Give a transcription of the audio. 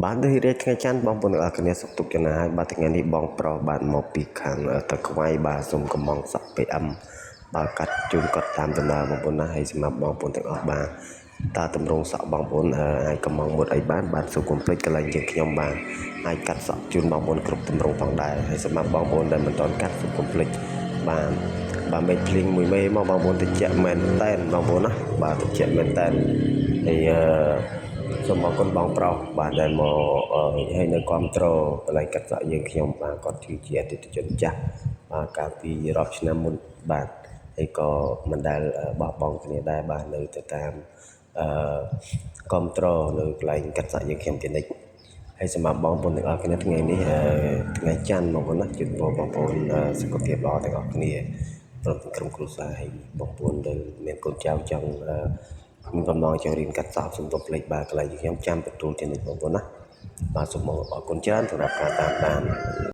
បានដូចរាជថ្ងៃច័ន្ទបងប្អូនទាំងអស់គ្នាសុខទុក្ខចំណាហើយបាទថ្ងៃនេះបងប្រុសបានមកពីខាងតខ្វាយបាទសូមកំងសក់ PM បាទកាត់ជូនគាត់តាមដំណើរបងប្អូនណាហើយសម្រាប់បងប្អូនទាំងអស់បាទតើតម្រងសក់បងប្អូនអាចកំងមុតអីបានបាទសូមកុំភ្លេចកន្លែងយើងខ្ញុំបាទអាចកាត់សក់ជូនបងប្អូនគ្រប់តម្រងផងដែរហើយសម្រាប់បងប្អូនដែលមិនទាន់កាត់សូមកុំភ្លេចបាទបាទមេឃភ្លៀងមួយមេមកបងប្អូនតិចមែនតែនបងប្អូនណាបាទតិចមែនតែនហើយអឺ សូមអរគុណបងប្រុសបាទដែលមកឲ្យនៅគ្រប់ត្រូលកន្លែងកាត់សក់យើងខ្ញុំបាទគាត់គឺជាអតិថិជនចាស់បាទកាលពីរាប់ឆ្នាំមុនបាទហើយក៏មិនដែលបោះបង់គ្នាដែរបាទនៅទៅតាមអឺគ្រប់ត្រូលនៅកន្លែងកាត់សក់យើងខ្ញុំជានិច្ចហើយសម្រាប់បងប្អូនទាំងអស់គ្នាថ្ងៃនេះថ្ងៃច័ន្ទបងប្អូនណាជូនពរបងប្អូនសុខភាពល្អទាំងអស់គ្នាព្រមទាំងក្រុមគ្រួសារហើយបងប្អូនដែលមានកូនចៅចង់មានបំណងចង់រៀនកាត់សក់សូមកុំភ្លេចបាទកន្លែងខ្ញុំចាំទទួលជានិច្ចបងប្អូនណាបាទសូមអរគុណច្រើនសម្រាប់ការតាមដាន។